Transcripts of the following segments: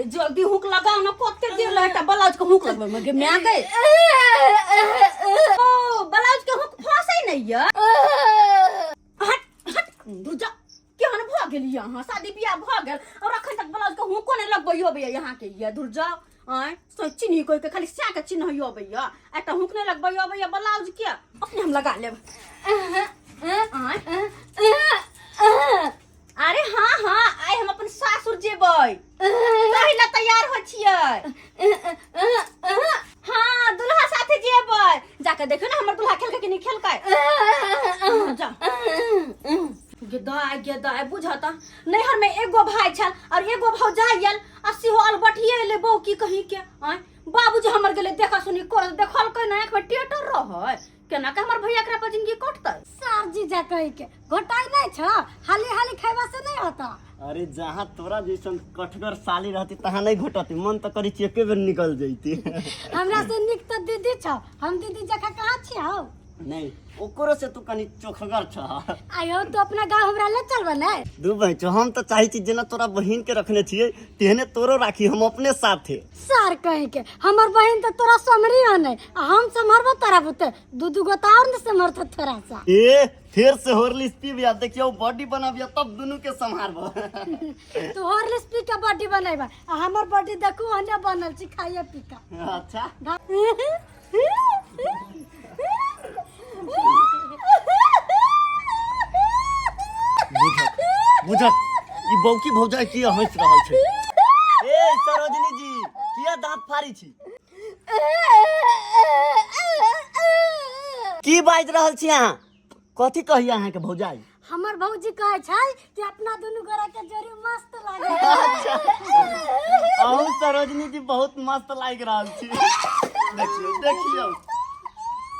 जल्दी हुक लगाओ ना, कते देर लगता ब्लाउज के हुक लगबै में? गे माय गए, ओ ब्लाउज के हुक फंसै नहीं ये। हट हट, दूर जा। केहन भऽ गेल ये अहाँ? शादी बियाह भऽ गेल और अखन तक ब्लाउज के हुको नहीं लगबै अबैया यहाँ के ये। दूर जाओ। आँय सो चिन्ही कोई के खाली सै के चिन्ह अबैया, एकटा हुक नहीं लगबै अबैया ब्लाउज के। अपने हम लगा लेब। आँय, अरे हाँ हाँ, आइ हम अपन सासुर जेबै, ताहि ला तैयार हो छियै। हाँ, दुल्हा साथे जेबै। जाके देखियौ ने हमर दुल्हा खेलकै कि नहि खेलकै। जा गे दाय, गे दाय, बुझऽ तऽ नैहर में एगो भाई छल और एगो भौजाई आयल आ सेहो अलबटिए एलै बहू की कहीं के। आँय, बाबूजी हमर गेलै देखा सुनी कर, देखलकै ना, आँखि में टेटर रहै। केना के हमर भैया एकरा पर जिंदगी कटतै? सर जीजा कही के घोटाई नहीं छ, हाली हाली खाइबा से नहीं होता। अरे जहाँ तोरा जैसन कठगर साली रहती तहाँ नहीं घोटती, मन तो करी छी एके बेर निकल जैती। हमरा से निक तो दीदी छ, हम दीदी जखा कहाँ छी हौ? नहीं, ओकरो से तू कनी चोखगर छ। आयो तो अपना गांव हमरा ले चलबा ने? दू बहन, हम तो चाहे छी जेना तोरा बहिन के रखने छियै तेहने तोरो राखी हम अपने साथे। सार कहे के हमर बहिन तो तोरा समरी हने आ हम समरबो तोरा बुते, दू दू गो त और ने समरतो थोड़ा सा। ए फिर से हॉर्लिक्स पीबिया, देखियो बॉडी बनाबिया तब दुनू के संभारबो। तू हॉर्लिक्स पी के बॉडी बनेबा आ हमर बॉडी देखू हने बनल छी खाइए पी के। अच्छा। बुझक बुझक, ई बौकी भौजाई किया हंस रहल छै? ए सरोजिनी जी, किया दांत फाड़ी छी? की बाजि रहल छी अहाँ? कथी कहिया अहाँके भौजाई? हमर भौजी कहै छै कि अपना दुनू गोरा के जोड़ी मस्त लागे। अच्छा, अहूँ सरोजनी जी बहुत मस्त लागि रहल छी। देखियौ देखियौ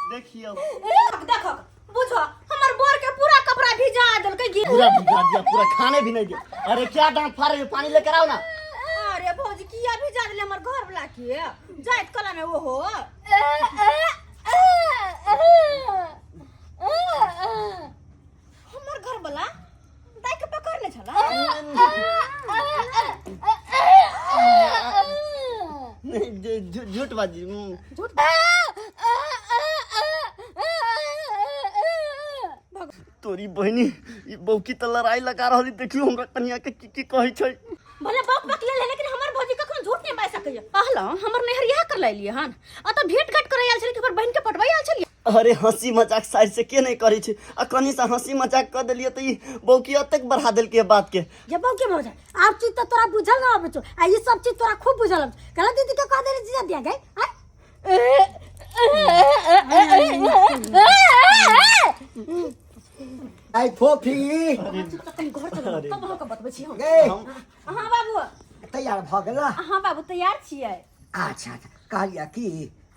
देखियौ। देखो, बुझो हमर बर के पूरा कपड़ा भिजा देलकै। पूरा भिजा दिया, पूरा खाने भी नहीं दिया। अरे क्या दांत फाड़ रही हो? पानी लेकर आओ ना। अरे भौजी, किया भिजा देले हमर घर वाला के जाइत कला में ओहो? हमर घर वाला दाई के पकड़ने छला। नहीं, झूठ बाजी। झूठ। तोरी बहिनी, ई बौकी तऽ लड़ाई लगा रहली। देखियो हमरा कनिया के की की कहै छै। भले बक बक ले ले, लेकिन हमर भौजी कखनो झूठ नहीं बाजि सकैया। कहलहुँ हमर नैहर इएह कर लेलियै हन, अतऽ भेंट घाट करै आयल छलियै कि हमर बहिन के पटबै आयल छलियै? अरे हंसी मजाक साइड से के नहीं करै छै, आ कनी सा हंसी मजाक कर देलियै तऽ ई बौकी एतेक बढ़ा देलकै बात के। जे बौकी भौजा, आब चीज तऽ तोरा बुझल ना आबै छौ आ ई सब चीज तोरा खूब बुझल आबै छौ। कहला दीदी के कह देली जीजा दिया गई। आँय? आई फोफी। कनि घर चलू, तब अहाँके बतबै छी हम। गे। हाँ बाबू। तैयार भऽ गेला? हाँ बाबू, तैयार छियै। अच्छा अच्छा, कहलियै की,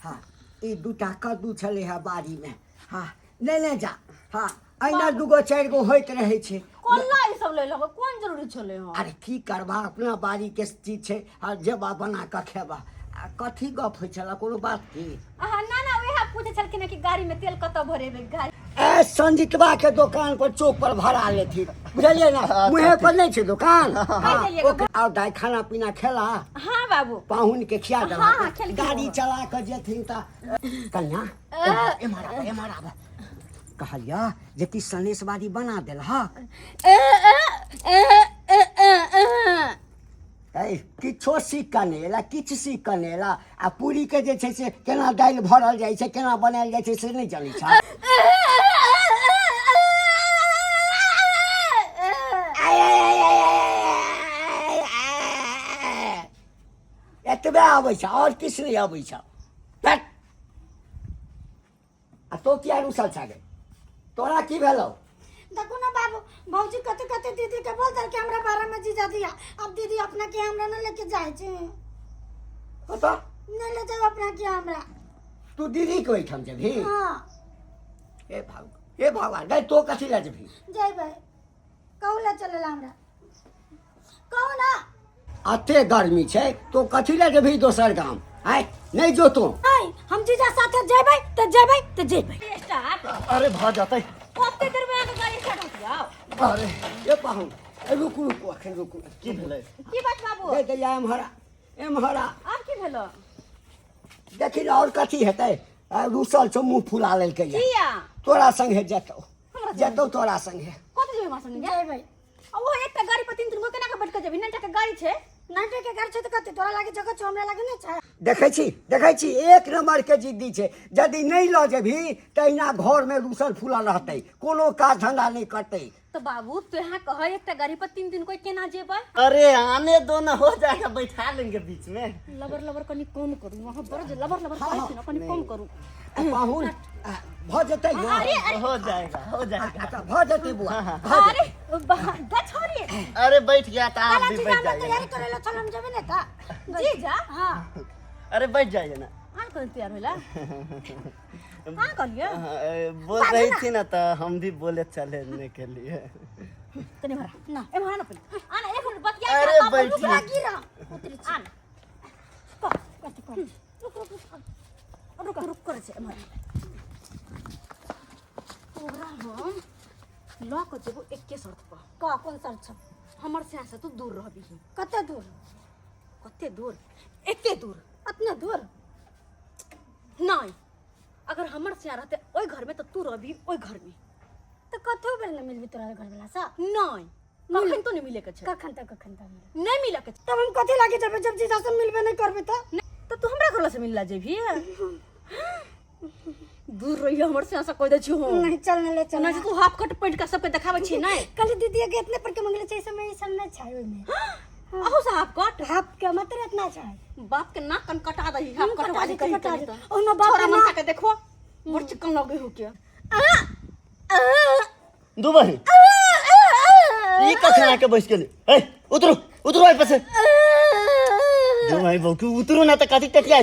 हाँ ई दूटा कद्दू छलै हँ बाड़ीमे, हाँ लेने जा। हाँ, अहिना दूगो चारि गो होइत रहै छै। कोला ई सब ले लेबै, कोन जरूरी छलै हँ? अरे की करबा, अपना बाड़ीके चीज छै, आ जेबा बना कऽ खेबा। आ कथी गप होइ छलै, कोनो बात की? अहाँ ना ना, वएह पूछै छलखिन कि गाड़ी में तेल कतऽ भरेबै गाड़ी। ए संजीतवा के दोकान पर चौक पर भरा लेथिन, बुझलियै ना? मुँहे पर नहि छै दोकान। कहि देलियै। ओकरा आओर दाइ खाना पीना खेला? हाँ बाबू। पाहुन के खिया देला? हाँ, हाँ, खेलखिन। गाड़ी चला कऽ जेथिन तऽ कन्या एम्हर आबऽ, एम्हर आबऽ। कहलिया जे कि सनेशवादी बना देलहक? ऐ किछो सीख कऽ नहि एला, किछु सीख कऽ नहि एला। आ पूरीके जे छै से केना दालि भरल जाइ छै, केना बनायल जाइ छै से नहि जनै छै। एतबे आबै छै, आओर किछु नहि अबै छै। हट। आ तो किया रुसल छा गे? तोरा की भेलौ? देखू ना बाबू, भौजी कते कते दीदी के बोल दल के हमरा बारे में जीजा दिया, अब दीदी अपना के हमरा न लेके जाए छे। कतऽ? न ले जाओ अपना के हमरा। तू दीदी के ओहिठाम जेबही? हाँ। हे भगवान, हे भगवान, गई तो कथी लए जेबही? जेबै, कहू ले चलेला हमरा, कहू ना। अते गर्मी छै, तो कथी लए जेबही दोसर गाम? आय नहि जो तू। नहीं, हम जीजा साथे जेबै त जेबै त जेबै। स्टार्ट। अरे भऽ जेतै। कते देर में अहाँके गाड़ी स्टार्ट होत जाओ? अरे ए पाहुन, ए रुकू रुकू, अखन रुकू। की भेलै? की बात बाबू? दे दैया एम्हर। एम्हर आ। आब की भेलो? देखी ने और कथी हेतै, आ, रूसल छौ, मुँह फुला लेलकै ये। किया? तोरा संगे जेतौ। हमरा संगे? जेतौ तोरा संगे। कतऽ जेबै हमरा संगे? जेबै। आ ओहो एकटा गाड़ी पर तीन तीन गो केना के बैठ के जेबही? नैटा के गाड़ी छै। नाइटे के गाड़ी छै तऽ कथी तोरा लागे जगह छौ, हमरा लागे नहि छै। देखै छी, देखै छी, एक नंबर के जिद्दी छै। यदि नहि लऽ जेबही तऽ अहिना घर में रूसल फूलल रहतै, कोनो काज धंधा नहि करतै। तो बाबू तू यहाँ कह, एकटा गाड़ी पर तीन तीन कोई केना जेबै? अरे आने दो ना, हो जाएगा, बैठा लेंगे बीच में। लबर लबर कनी कम करू, वहाँ बड़ जे लबर लबर करै छी ना, कनी कम करू। पाहुन, आ, भऽ जेतै ने? अरे अरे। हो जाएगा, हो जाएगा। अच्छा भऽ जेतै बुआ, भऽ अरे जेतै। ग छोरी। अरे बैठ गया था, आप काला भी जीजा बैठ हमरा जाइए। तैयारी करे ला चल, हम जेबै ने तऽ। जीजा? हाँ। अरे बैठ जाइए ना। आन कौन तैयार होला? कहाँ कहलिए? हाँ, बोल रही थी ना तो हम भी बोले चलने के लिए। तनी भरा ना, ए भरा ना पहिले। आन एक मिनट बतिया। अरे बैठिए। गिरा उतरी छी। आन। कह कथी कह? रुक रुक रुक रुक रुक करे छै एम्हर। तोरा हम लऽ कऽ जेबो एके शर्त पर। कह कोन शर्त छौ? हमर स्याह से तू दूर रहबही। कते दूर? कते दूर? एते दूर। अतना दूर? नहीं, अगर हमर स्याह रहते ओहि घर में तऽ तू रहबही ओहि घर में। तऽ कतौ बेर न मिलबी तोरा घर वाला सँ? नहीं, कखन तो नहीं मिले के छै। कखन तक? कखन तक मिलबे? नहीं मिले के छै। तब हम कथी लागे जेबै जब जीजा से मिलबे नहीं करबे तऽ? नहीं, तऽ तू हमरा घर से मिलला जेबही? दूर रहियो हमर से, ऐसा कह दै छी हम। नहीं, चल न ले चल। नहीं तू हाफ कट पैंट का सबके देखाबै छी नहीं? कल दीदी के इतने पर के मंगले छै, समय ई सब नहीं छै ओइमे। अहू से हाफ कट? हाफ के मतलब इतना छै। बाप के नाक कन कटा दही हाफ कट कटा वाली दे, कही कटा कही दे। तऽ। ओहिमे बाप छोरा के मनसा नाक के देखो, बड़ चिकन लगे हो के। दू बहिन, ई कखन आके बैस गेली? ए उतरू, उतरू एहि पर से। दू भाई बहू, उतरू ना तऽ कथी टटिया।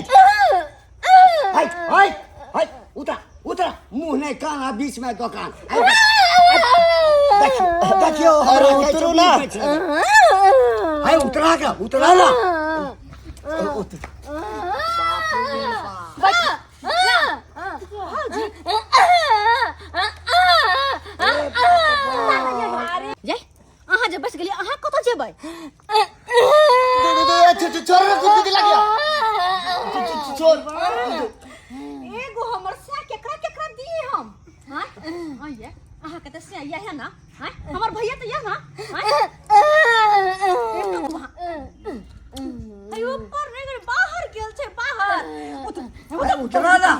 हट हट हट, उतरा उतरा, मुँह नहि कान आ बीच में दोकान। आइ देखियौ, देखियौ। अरे हमरा कहै छै उतरू ना। मुँह पे छै। आइ उतरा के, उतरा ना। उतर। जे अहाँ जे बैस गेलियै, अहाँ कतऽ जेबै? दे दे दे, छोड़ छोड़ रे, गुदगुदी लग गया। छोड़। एगो हमर स्या केकरा केकरा दिए हम? हाँ हाँ, ये अहाँ के तऽ स्या यह है ना? हाँ, हमर भैया तऽ यह ना? हाँ, एक तो वहाँ अयो ऊपर नहीं गेल, बाहर गेल छै बाहर। उतर। अरे उतरा ना।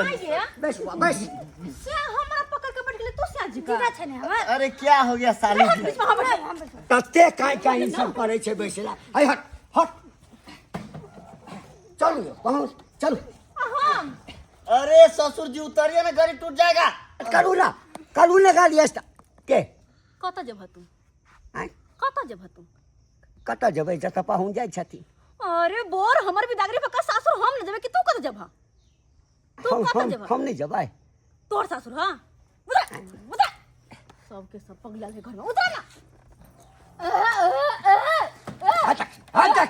आइए। बैस बुआ, बैस। स्या हमरा पकड़ के बैठ गेलै, तू स्या जी का जीजा छै ने हमर। अरे क्या हो गया साली जी? बीच में हम बैठ। तते काई काई ई सब करै छै बैसला। है हट हट, चलू यौ, पहुँच चलू। हम अरे ससुर जी उतरिए ना, गाड़ी टूट जाएगा। करू ना, करू ना गाड़ी स्टार्ट के। कतऽ जेबह तू? आँय? कतऽ जेबह तू? कतऽ जेबै? जतऽ पाहुन जाइ छथिन। अरे बोर, हमर भी दागरी पक्का सासुर, हम न जेबै कि तू कतऽ जेबह? तू हम कतऽ हम जेबह? हम नहि जेबै। तोर सासुर? हाँ, उतर उतर, सबके सब पगला है घर में, उतर ना। हट हट हट हट,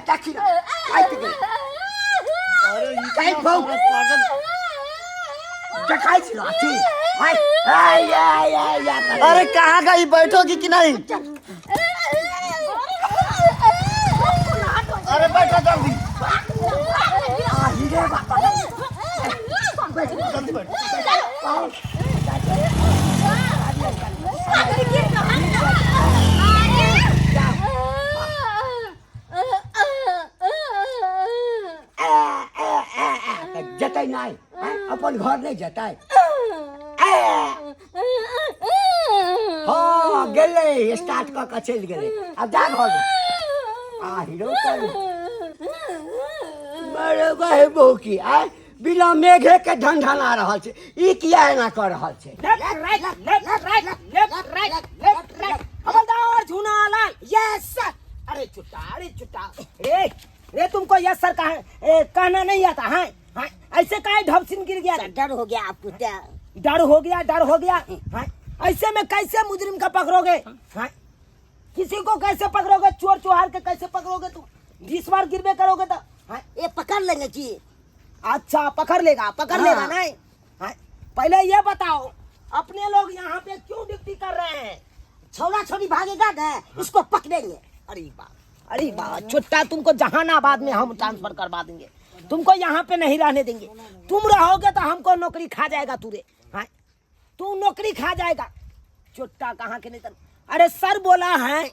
देखी ना, काटि गेलै। अरे ई काटि बहु पागल। देखाइ छी अथी आइ आइ आइ आइ आइ। अरे कहाँ गई, बैठोगी कि नहीं? अरे बैठो जल्दी। आही रे बाबा। जल्दी बैठो। तऽ जेतै नहि आँय? अपन घर नहि जेतै? हँ, गेलै, स्टार्ट कऽ कऽ चलि गेलै। आब जा घर। आ हीरो कर मरे बहे बौकी, आय बिना मेघे के ढनढना रहल छै। ई किया एना कऽ रहल छै? Left right left right left right left right, हवलदार झूनालाल, यस सर। अरे चुट्टा, अरे चुट्टा, रे रे, तुमको यस सर कहा कहना नहीं आता है? हाँ, ऐसे काहे ढबसिन गिर गया? डर हो गया आपको क्या? डर हो गया, डर हो गया। हाँ, ऐसे में कैसे मुजरिम का पकड़ोगे? हाँ, किसी को कैसे पकड़ोगे? चोर चुहार के कैसे पकड़ोगे तुम? 20 बार गिरवे करोगे तो। हाँ, ये पकड़ लेंगे जी। अच्छा, पकड़ लेगा, पकड़ हाँ। लेगा। नहीं, हाँ, पहले ये बताओ, अपने लोग यहाँ पे क्यों ड्यूटी कर रहे हैं? छौड़ा छौड़ी भागेगा ना, इसको पकड़ेंगे। अरे बाप, अरे बाप, छोटा तुमको जहानाबाद में हम ट्रांसफर करवा देंगे, तुमको यहाँ पे नहीं रहने देंगे। तुम रहोगे तो हमको नौकरी खा जाएगा तू रे। हाँ, तू नौकरी खा जाएगा। चोट्टा कहाँ के नहीं तर। अरे सर बोला है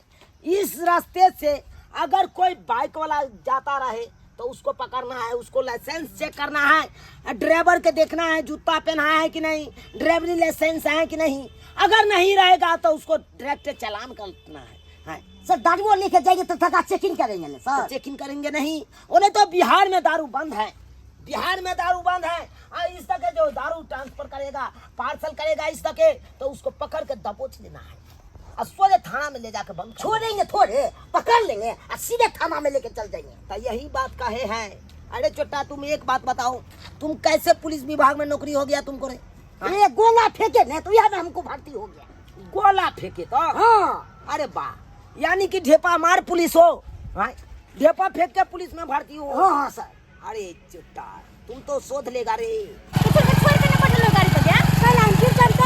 इस रास्ते से अगर कोई बाइक वाला जाता रहे तो उसको पकड़ना है, उसको लाइसेंस चेक करना है, ड्राइवर के देखना है जूता पहना है कि नहीं, ड्राइवरी लाइसेंस है कि नहीं। अगर नहीं रहेगा तो उसको डायरेक्ट चालान करना है। हाँ। सर दारू लेके जाएंगे तो थका चेकिंग करेंगे ना तो सर। चेकिंग करेंगे नहीं, उन्हें तो बिहार में दारू बंद है, बिहार में दारू बंद है। और इस तरह के जो दारू ट्रांसफर करेगा, पार्सल करेगा इस तरह के, तो उसको पकड़ के दबोच लेना है और सोझे थाना में ले जाकर बंद कर देना। छोड़ेंगे थोड़े, पकड़ लेंगे और सीधे थाना में लेके चल जाएंगे। तो यही बात कहे हैं। अरे चोटा तुम एक बात बताओ, तुम कैसे पुलिस विभाग में नौकरी हो गया तुमको रे? अरे गोला फेंके ना तो यहाँ में हमको भर्ती हो गया। गोला फेंके तो? हाँ। अरे वाह, यानी कि ढेपा मार पुलिस हो। हाँ? ढेपा फेंक के पुलिस में भर्ती हो। हाँ हाँ सर। अरे चोटा तुम तो शोध लेगा रे। तो छोड़ के छोड़ के न पठलो गाड़ी पर गया। कल हम गिर जाम त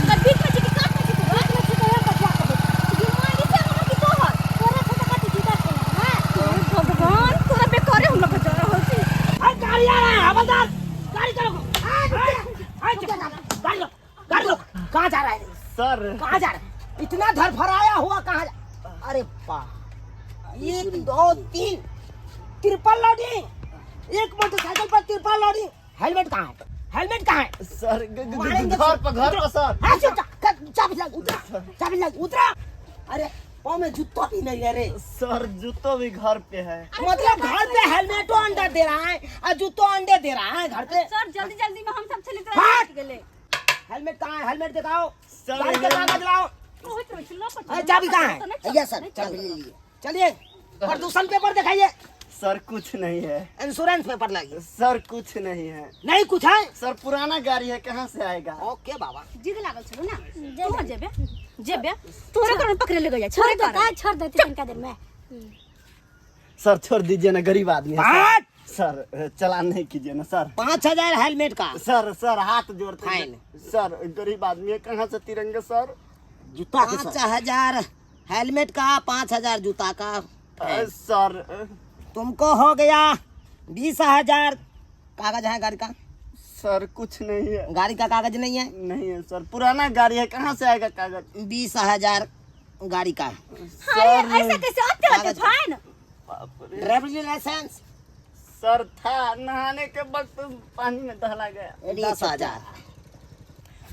तो बीच में छी कि काट में छी तू? बीच में छी त यहाँ पठिया के दे। बीमारी से हमरा की तोहर? तोरा से त कति जुदा छेला ना। हे भगवान, तोरा बेकारे हम लोग जा रहल छी। अरे गाड़ी आ रहा है हवलदार, गाड़ी चलो। गाड़ी लो, गाड़ी लो। कहाँ जा रहा है सर कहाँ जा रहा है? इतना धरफराया हुआ कहाँ जा? अरे वाह, 1 2 3 तिरपल लोडिंग, एक मोटरसाइकिल पर तिरपल लोडिंग। हेलमेट कहाँ है? हेलमेट कहाँ है? सर मारेंगे घर पर, घर पर सर। हाँ, चुप, चुप, चाबी लग, उतरा, चाबी लग, उतरा। अरे पाँव में जूता भी नहीं है रे। सर जूतो भी घर पे है। मतलब घर पे हेलमेटो अंडर दे रहा है और जूतो अंडे दे रहा है घर पे। सर जल्दी जल्दी में हम सब चले तो हट! गेले। हेलमेट कहाँ है? हेलमेट दिखाओ। सर, गाड़ी के हेलमेट- कागज लाओ। कहैत रहै छी, लऽ कऽ अरे, चाबी कहाँ है? भैया सर चाबी ले लीजिए। चलिए प्रदूषण पेपर दिखाइए। सर कुछ नहीं है। इंश्योरेंस पेपर लाइए। सर कुछ नहीं है। नहीं कुछ है? सर पुराना गाड़ी है, कहाँ से आएगा? ओके बाबा। जिद लागल छलो ना, तू जेबे जेबे तोरे कारण पकड़े ले गया। छोड़ छोड़े दे कारण। त, छोड़ दे तनिका देर में। सर छोड़ दीजिए ना, गरीब आदमी है पाँच! सर। सर चलान नहीं कीजिए ना सर। 5000 हेलमेट का। सर सर हाथ जोड़ते हैं। फाइन। सर गरीब आदमी है, कहाँ से तिरंगे सर? जूता के सर। 5000 हेलमेट का, 5000 जूता का। सर तुमको हो गया 20,000। कागज है गाड़ी का? सर कुछ नहीं है। गाड़ी का कागज नहीं है? नहीं है सर, पुराना गाड़ी है, कहाँ से आएगा कागज? 20,000 गाड़ी का। अरे ऐसा कैसे आते आते कागज। फाइन? बाप रे। ड्राइविंग लाइसेंस सर था, नहाने के वक्त पानी में दहला गया। 10,000।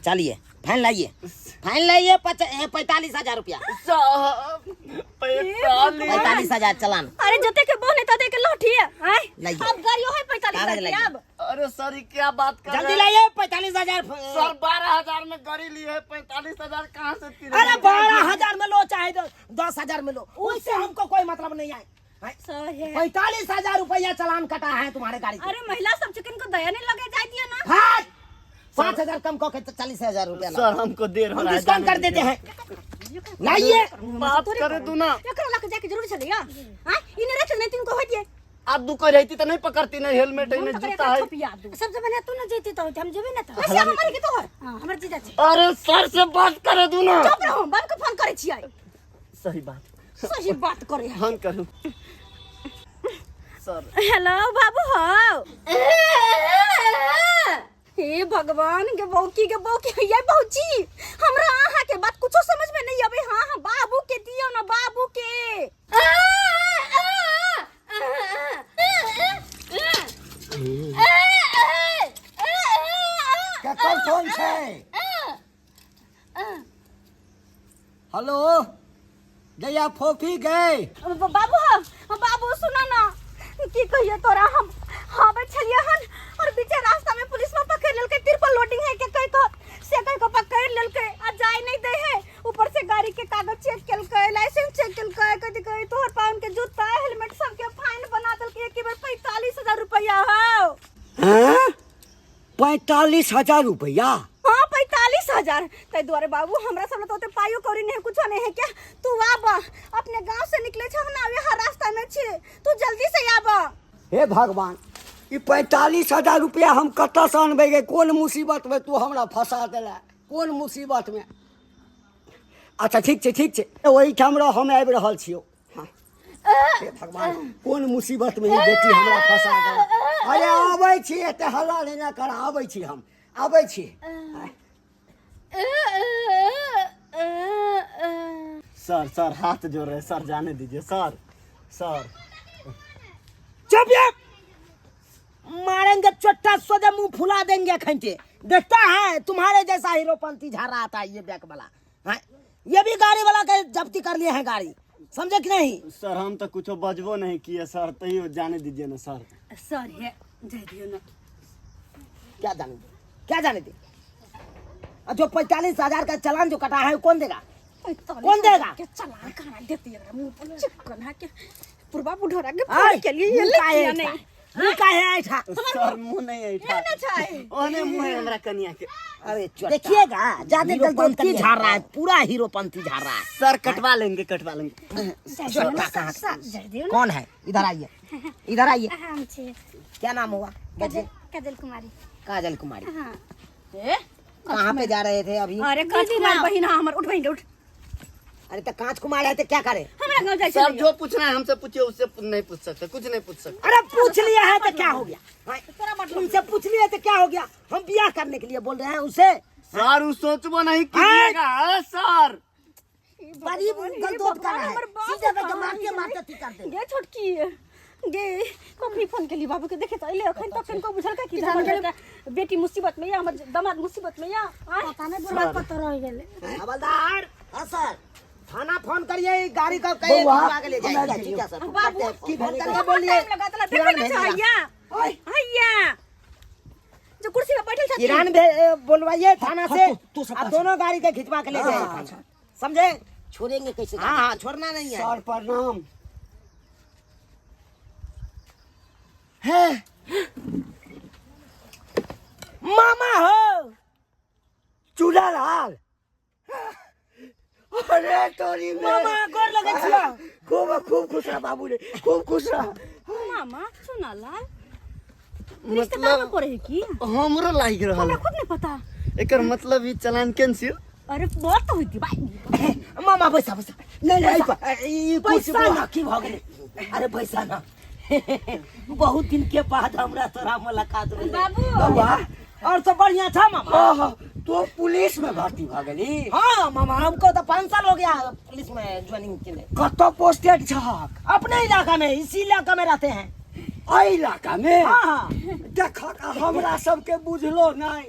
चलिए फाइन लाइए, फाइन लाइए 45,000 रुपया। साहब 45 45,000 चलान। अरे जते के बोने तते के लौठी है। आय लाइए। अब गाड़ियो है 45 कागज हजार लाइए। अब। अरे सर ये क्या बात कर जल्दी रहे हैं? लाइए 45,000। सर 12,000 में गाड़ी ली है, 45,000 कहाँ से तिरंगे? अरे 12,000 में लो चाहे तो 10,000 में लो, उससे हमको कोई मतलब नहीं है। सर है 45,000 रुपया चलान कटा है तुम्हारे गाड़ी का। अरे महिला सब चिकन को दया नहीं लगे जाती है ना। हाँ, 5,000 कम को 40,000 रुपया लाओ। सर हमको देर हो हम रहा है, डिस्काउंट कर जाने देते हैं, लाइए। बात करे तू ना। एकरा लके जाके जरूरी छलै या हां इने रख नहीं तिनको होतिए। आप दुको रहती तो नहीं पकड़ती, नहीं हेलमेट है, नहीं जूता है। सबसे बढ़िया तू न जैती तो होती, हम जेबे ना तो। ऐसे हमारे के तोहर। हाँ, हमर जीजा छै। अरे सर से बात करे तू ना। चुप रहो, बाप के फोन करे छियै। सही बात, सही बात करे है। फोन करू सर। हेलो बाबू हो। हे भगवान के बौकी के बौकी ये बौची, हमरा अहाँ के बात कुछो समझ में नहीं आवे। हाँ हाँ बाबू के दियो ना, बाबू के। केकर फोन छै? हेलो जया फोफी गए। बाबू हो, बाबू सुनो ना, की कहिए तोरा, हम आबै छलियै हन और बीचे रास्ता में पुलिस में पकड़ लेलकै, तिरपल लोडिंग है के कह को से कह को पकड़ लेलकै आ जाय नहीं दे है। ऊपर से गाड़ी के कागज चेक केलकै, लाइसेंस चेक केलकै, कथी कहै तोहर पाउन के जूता हेलमेट सब के फाइन बना देलकै। एक बेर 45,000 रुपया हो। हैं? 45,000 रुपया? हाँ 45,000। तै दुआरे बाबू हमरा सब तो ओते पाइयो कौड़ी नहीं है, कुछो नहीं है क्या। तू आब, अपने गांव से निकले छह ना, यहाँ रास्ता में छे, तू जल्दी से आब। हे भगवान, ई 45,000 रुपया हम कतऽ से अनबै गे? कोन मुसीबत में तू हमरा फंसा देला, कोन मुसीबत में? अच्छा ठीक छै ठीक छै, ओहिठाम रह, हम आबि रहल छियौ। हाँ, हे भगवान, कोन मुसीबत में ई बेटी हमरा फंसा देलक। अरे आबै छी, एते हल्ला नहि ने कर, आबै छी, हम आबै छी। सर सर हाथ जोड़ रहे सर, जाने दीजिए सर। सर चुप ये, मारेंगे चोट्टा सोझे मुंह फुला देंगे खंचे। देखता है तुम्हारे जैसा हीरोपंती झाड़ रहा था ये बैक वाला हैं? ये भी गाड़ी वाला के जब्ती कर लिए हैं गाड़ी, समझे कि नहीं? सर हम तो कुछ बजबो नहीं किए सर, तैयो जाने दीजिए ना सर। सर हे जाय दियौ ना। क्या जाने दे, क्या जाने दे? और जो 45,000 का चालान जो कटा है वो कौन देगा? कौन देगा? के चलान कहाँ देती है मुंह पर चिपकन है के पुरबा बुढ़ोरा के आय, फोन के लिए ये मुंह काहे ले ऐठा? नहीं मुंह काहे ऐठा? सर मुंह नहीं ऐठा। ना छै। ओने मुंह है हमरा कनिया के। अरे देखिएगा ज्यादा हीरोपंती झाड़ रहा है, पूरा हीरोपंती झाड़ रहा है। सर कटवा लेंगे, कटवा लेंगे। चोट्टा कहाँ? जाय दियौ ना। कौन है? इधर आइए, इधर आइए। हम छी क्या नाम हुआ? काजल, काजल कुमारी। काजल कुमारी। हाँ। ए कहाँ पे जा रहे थे अभी? अरे कांच कुमार बहिन हमर, उठ बहिन उठ। अरे तो कांच कुमार है तो क्या करे? हमरा गांव जाय सर छै। जो पूछना है हमसे पूछिए, उससे नहीं पूछ सकते, कुछ नहीं पूछ सकते। अरे पूछ लिया है तो क्या हो गया? तुमसे पूछ लिया तो क्या हो गया? हम ब्याह करने के लिए बोल रहे हैं उसे। सर उ सोचबो नहीं कीजिएगा सर। बड़ी गलत कर रहा है, सीधे पे मारते मारते थी कर दे। गे छोटकी गे कखनी फोन केली बाबू के, देखे त अइले अखन तक कनको बुझलका कि हमर बेटी मुसीबत में या हमर दामाद मुसीबत में या। आय पता नहीं बुढ़ा पता रह गेलै। हवलदार। हाँ सर, थाना फोन करिए, गाड़ी का कहिए बउआ, बुला के ले जाइए। हमरा ठीक है सर, बाबू, करते हैं। की फोन भेलै? करके बोलिए, टाइम लगा तला किरान देखे न भेजिए। छै हैया हैया जो कुर्सी पे बैठल छथिन। किरान बोलवाइए थाना से, तू सब आ दोनों गाड़ी के खिंचवा के ले जाइए, समझे? छोड़ेंगे कैसे? हाँ हाँ, छोड़ना नहीं है। सर प्रणाम। है मामा हो चूड़ा लाल, अरे तोरी में मामा गोर लगे छियो। खूब खूब खुश रह बाबू रे, खूब खुश रह। मामा सुना लाल रिश्तेदार में पड़े की हमरो लाग रहल हमरा खुद नहीं पता। एकर मतलब ई चालान कैंसिल। अरे बहुत होती भाई। मामा बैसा बैसा। नहीं नहीं, ई कुछ पैसा ना की भ गेलै? अरे पैसा ना, बहुत दिन के बाद हमरा तोरा मुलाकात भेलै। बाबू बउआ और सब बढ़िया था मामा? हाँ, तो पुलिस में भर्ती भ गेली? हाँ मामा, हमको तो 5 साल हो गया पुलिस में ज्वाइनिंग के लिए। कतऽ पोस्टेड छहक? अपने इलाका में, इसी इलाका में रहते हैं। एहि इलाका में? हाँ हाँ। देखक हमरा सबके बुझलो नहीं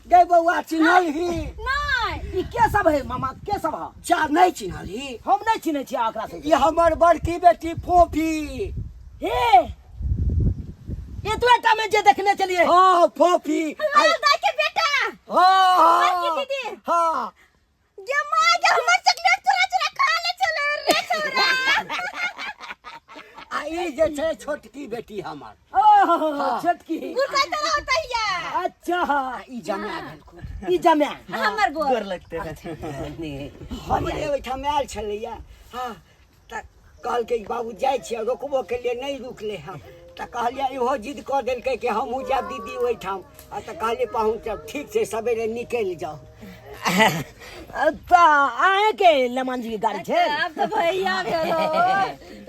गे बउआ, चिन्हलही? नहीं। ई के सब है मामा, के सब है? जा नहीं चिन्हलही? हम नहीं चिन्है छियै ओकरा से। ई हमर बड़की बेटी फोफी। हे एतबे में जे देखने चलिए। हाँ फोफी। लाल दाई के बेटा। हाँ बड़की दीदी। हाँ। गे माँ गे हमर चॉकलेट चुरा चुरा खा ले चले रे छोरा। आ ई जे छै छोटकी बेटी हमर। ओह छोटकी गुरका तरह होता है। अच्छा ई जमा भेल खूब। ई जमा हमर गोर गोर लगते हैं। हमरे ओहिठाम आयल छलैया। हाँ तऽ कहलकै बाबू जाइ छियै, रोकबो के लिए नहीं रुकले हम। तऽ कहलियै इहो जिद कऽ देलकै कि हमहूँ जायब दीदी ओहिठाम। आ तऽ कहलियै पाहुन तब ठीक छै, सवेरे निकलि जाउ। तऽ अहें के लमान जी के गाड़ी छै? आब तऽ भैया भेलो,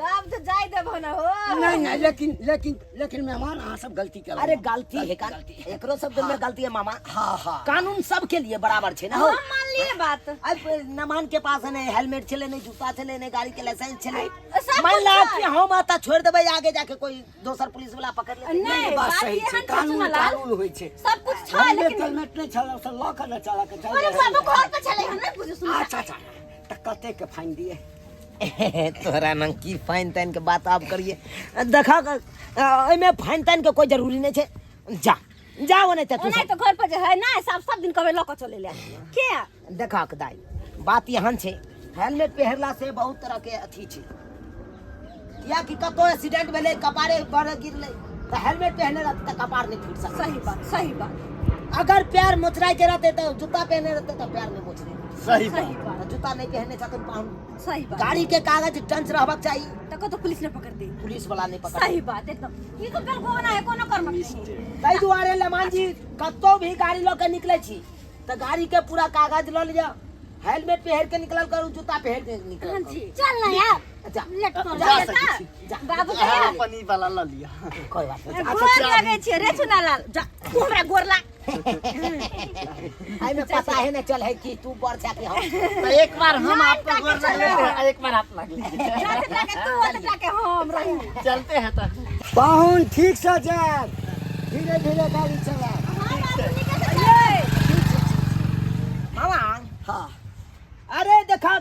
आब तऽ जाय देबो ना हो। नहीं नहीं, लेकिन लेकिन लेकिन मेहमान अहाँ सब गलती केलहुँ। अरे गलती है का, एकरो सब में गलती है मामा। हाँ हाँ, कानून सबके लिए बराबर छै ना हो। हम मान लिए बात। अब नमान के पास नहीं हेलमेट छले, नहीं जूता छले, नहीं गाड़ी के लाइसेंस छले। सब मान कुछ ला छै। कि हम आता छोड़ देबै, आगे जाके कोई दोसर पुलिस वाला पकड़ लेतै। नहीं बात बात सही छै, एहन छै कानून सुनलाल, कानून होइ छै। सब कुछ छै हेलमेट लेकिन तेलमेट नहि छल, सब लऽ कऽ ने चला के चल। अरे बाबू घर पे छले, हम नहीं बुझे सुन। अच्छा अच्छा, तऽ कते के फाइन दिए? तोरा नंग की फाइन ताइन के बात आब करिए। देखा एहिमे फाइन ताइन के कोई जरूरी नहीं छै। जा जाओ नहीं तऽ तू ओना तो घर पर जे है ना सब सब दिन कहबे लऽ कऽ चले ले के। देखा के दाई, बात एहन छै, हेलमेट पहिरला से बहुत तरह के अथी छै। कियाकि कतौ एक्सीडेंट भेलै, कपारे पर गिरलै, तऽ हेलमेट पहने रहतै तऽ कपार नहीं फूट सकता। सही बात, सही बात। अगर पैर मोचराय के रहते तऽ जूता पहने रहते तऽ पैर नहीं मोचरे। सही सही बात। बात। तऽ जूता नहीं पहने छथिन पाहुन। सही बात। गाड़ी के कागज टंच रहबाक चाही तऽ कतौ पुलिस नहीं पकड़ दे। पुलिस वाला नहीं पकड़। सही बात एकदम। ई तो बिल्कुल बना है, कोनो कर्म नहीं। ताहि दुआरे लमान जी कतौ भी गाड़ी लऽ के निकलै छी तऽ गाड़ी के पूरा कागज लऽ लिअ, हेलमेट पहिर के निकलल करू, जूता पहिर के निकलल करू। जी। चल ना यार, जा। लेट कर। जा सकै छी। जा। बाबू अहाँ के अपन ई वाला लऽ लिअ। कोई बात नहीं। गोर लगे छियै रे चुनालाल, जा तू हमरा गोर लाग। एहिमे पता है न चल है कि तू बड़ छा कि हम। तो एक बार हम आपको गोर लग लेते हैं, एक बार आप लग लीजिए। जा ते जाके तू ओते जाके हम रही। चलते हैं तो। पाहुन ठीक से जायब, धीरे धीरे गाड़ी चलायब। हां बाबू, निके से चले। मामा। हाँ। अरे देखा,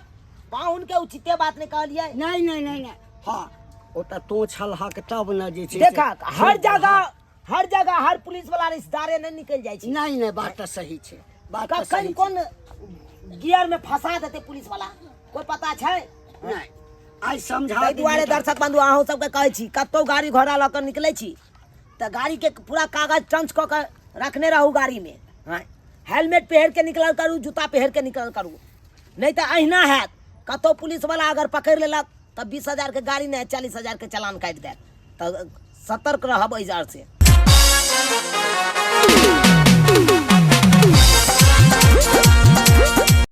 पाहुन के उचिते बात नहीं कहलिए। नहीं नहीं नहीं नहीं, हाँ ओतऽ तों छलहक तब ने जे छै। देखा, हर जगह, हर जगह हर पुलिस वाला रिश्तेदारे नहीं निकल जाइ छै। नहीं नहीं, बात तऽ सही छै, बात तऽ कखन सही छै। कोन गियर में फंसा देते पुलिस वाला, कोई पता छै? नहीं, आइ समझा ताहि दुआरे देलियै। दर्शक बंधु, अहूँ सबके कहै छी, कतहु गाड़ी घोड़ा लऽ कऽ निकलै छी तऽ गाड़ी के पूरा कागज टंच कऽ के रखने रहू गाड़ी में। हाँ, हेलमेट पहिर के निकलल करू, जूता पहिर के निकलल करू, नहीं तऽ अहिना हैत। कतहु पुलिस वाला अगर पकड़ि लेलक तऽ 20,000 के गाड़ी नहि, 40,000 के चलान काटि देत। तऽ सतर्क रहब एहि से।